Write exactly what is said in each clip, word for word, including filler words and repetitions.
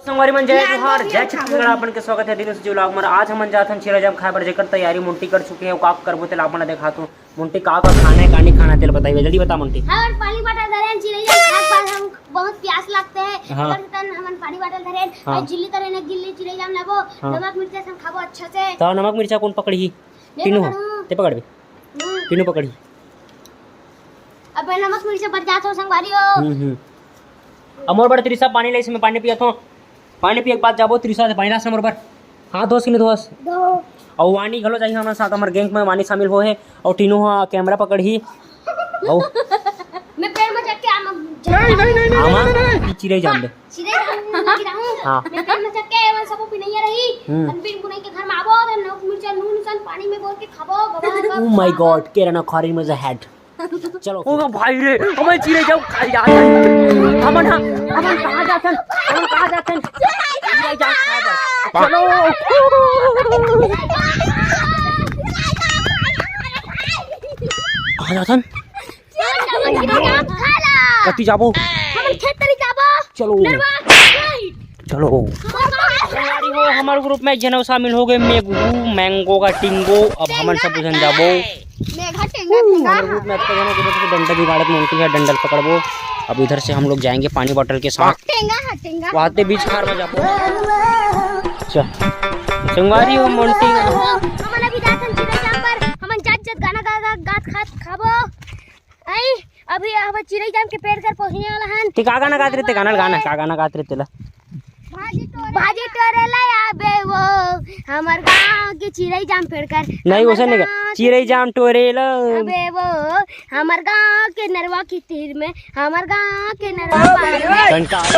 संगवारी मन, जय जोहार, जय छत्तीसगढ़। अपन के स्वागत हे दिनेश जी vlog में। आज हमन जात हन चिरई जाम खाए बर, जेकर तैयारी मोंटी कर चुके हे। का करबो, तेला अपन ला देखात हूँ। मोंटी, का का खाना हे, का नहीं खाना, तेला बताइए, जल्दी बता मोंटी। हमन पानी bottle धरे हन, चिरई जाम खाए बर हम बहुत प्यास लगथे। हाँ। ओकर सेती हमन पानी bottle धरे हन। हाँ। अउ झिल्ली धरे हन, एक झिल्ली चिरई जाम लेबो, हाँ। नमक मिर्चा संग खाबो अच्छा से। त नमक मिर्चा कोन पकड़ही? मैं टीनू हो, पकड़ूँ। ते पकड़बे। हम्म। टीनू पकड़ही। अबे नमक मिर्चा बर जात हो संगवारी हो। हम्म, हम्म। अब मोर बर त्रिशा पानी ले, इसमें पानी पियत हो। पानी पिए के बाद जाबो त्रिशा से पानी लास मोर बर। हाथ धोस कि नहीं धोस? धो। अउ वानी घलो जाही हमर साथ, हमर gang में वानी शामिल हो हे। अउ टीनू हा camera पकड़ही। अउ मैं पेड़ में चढ़ के आमा नहीं, नहीं, नहीं, नहीं, आमा नहीं, नहीं, नहीं। की चिरई जाम दे। चिरई जाम लगी रहूं। हाँ। मैं पेड़ में चढ़ के एमन सबो पिनैया रही। हम्म। अनपिन पुनई के घर में आबो, तो नमक मिर्चा नून सन पानी में बोल के खाबो, गबा गबा Oh my खाबो। God, केरा ना खारी मजा हेड। चलो। ओ भाई रे, हमन चिरई जाम खाए जात हन। हमन हा, हमन कहाँ जात हन? हमन कहाँ जात हन? चिरई जाम खाए बर। चलो। कहाँ जात हन? कति जाबो? हमन खेत तरी जाबो। चलो। नरवा। चलो। संगवारी हो, हमर group में एक झन अउ शामिल हो गे, मेघू, मैंगो का टिंगो। अब हमन सब झन जाबो। मेघा टेंगा, टेंगा। हमर group में अतका झन हो गे, तो डंडा जुगाड़त मोंटी हे, डंडा ल पकड़बो। अब इधर से हम लोग जाएंगे पानी bottle के साथ। टेंगा हा, टेंगा। वहाँ ते बीच खार में जाबो। अच्छा। संगवारी हो, मोंटी। हमन अभी जात हन चिरई जाम बर, हमन जात जात गाना गा, गा, गात खात खाबो। आई, अभी अब चिरई जाम के पेड़ कर पहुंचने वाला हन। ते का गाना गात रहे ते? गाना ल गाना, का गाना गात रहे तेला? भाजी टोरे ला आबे वो, हमर गांव के चिरई जाम पेड़ कर। नहीं, हमर वैसे नहीं गा। गांव के चिरई जाम टोरे ला। अबे वो, हमर गांव के नरवा के तीर में, हमर गांव के नरवा पार में। संका-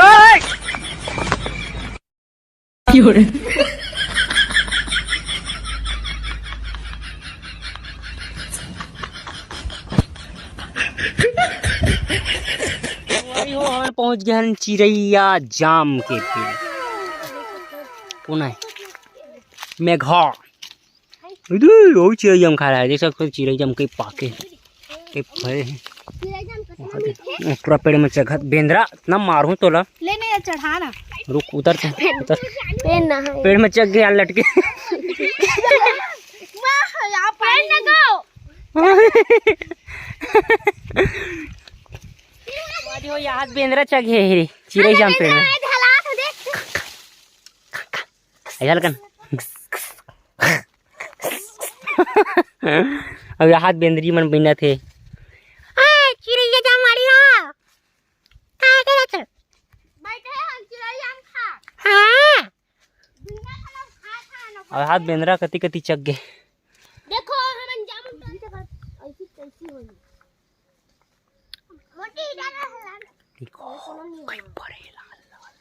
भाई हो, हमन पहुंच गए हन चिरैया जाम के पेड़। कौन है? मेघा। इधर वो चिरैया जाम खा रहा है, देख सकते हो, चिरैया जाम कई पाके हैं, कई फरे हैं। चिरई जाम कतना मीठे। पूरा पेड़ में चघत, बेंदरा, इतना मारूं तोला। ले नहीं, चढ़ा ना। रुक, उतर, उतर। पेड़ ना है। पेड़ में चघ गया, लटके। वाह, यहाँ पेड़ पानी। लगाओ। यो हाथ बेंदरा चघे हे रे, चिरई जाम पेड़ में। ढलात हो देख। ऐसा लगन। अब यो हाथ बेंदरी मन बिनत हे। ए, चिरैया जाम वाली हा। का करत हे? बैठे हम चिरई जाम खा। हाँ। दुनिया का लोग खा खा ना। अब हाथ बेंदरा कति कति चघ गे। देखो, हमन जामुन टोरे के बाद ऐसी कैसी होई। मोटी इधर रहला। देखो, कई बड़े लाल लाल।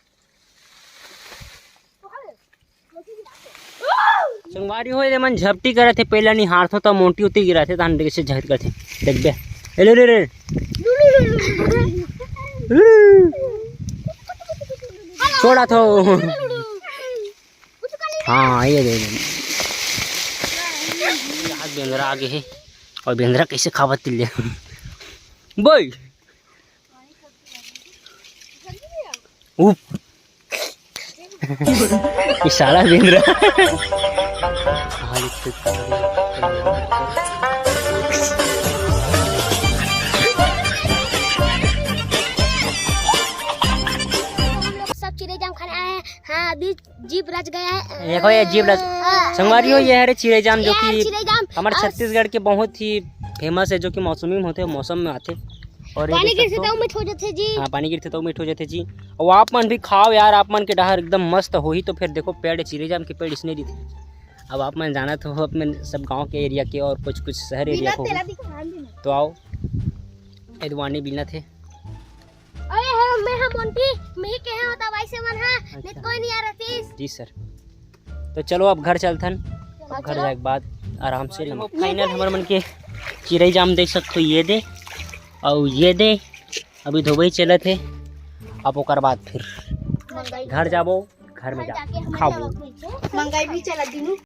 संगवारी हो, ये मन झपटी करत हे, पहला निहारथो त मोंटी उती गिराथे, तहन देखे से झपटी करथे। देखबे। ए ले, ले, ले। छोड़ा थो। हाँ, ये दे दे। आज बेंदरा आगे हे। और बेंदरा कैसे खावत तिल्ले। बोल। उप। ये साला बेंदरा। हम लोग सब चिरई जाम खाने आए हैं। हाँ, अभी जीभ रच गया है। देखो, ये जीभ रच-, हाँ। संगवारी हो, ये हरे चिरई जाम, जो ये कि चिरई जाम। हमारे और छत्तीसगढ़ के बहुत ही famous है, जो कि मौसमी में होते हैं, मौसम में आते हैं। और ये पानी देख सकते हो, गिरथे त मीठ हो जाथे जी। हाँ, पानी गिरथे त मीठ हो जाथे जी। और आप मन भी खाओ यार, आप मन के डहर एकदम मस्त होही। तो फिर देखो, पेड़, चिरई जाम के पेड़ इसने दिखे। अब आप मन जानत हो, अपन सब गांव के area के और कुछ कुछ शहर area बिना को। तेला दिखा, हाँ, बिना। तो आओ, एदवानी बिना थे। अरे हाँ, मैं हाँ मोंटी, मैं ही कहे होता भाई से मन हाँ, नहीं अच्छा। कोई नहीं आ रहा थी। जी sir। तो चलो अब घर चलथन। अब घर जाए के बाद आराम से नमक। Final हमर मन के चिरई जाम देख सकते हो, ये दे और ये दे। अभी धोबई चलत हे, अब ओकर बाद फिर घर जाबो, घर में जाके खाबो। मंगाई भी चला दीनू।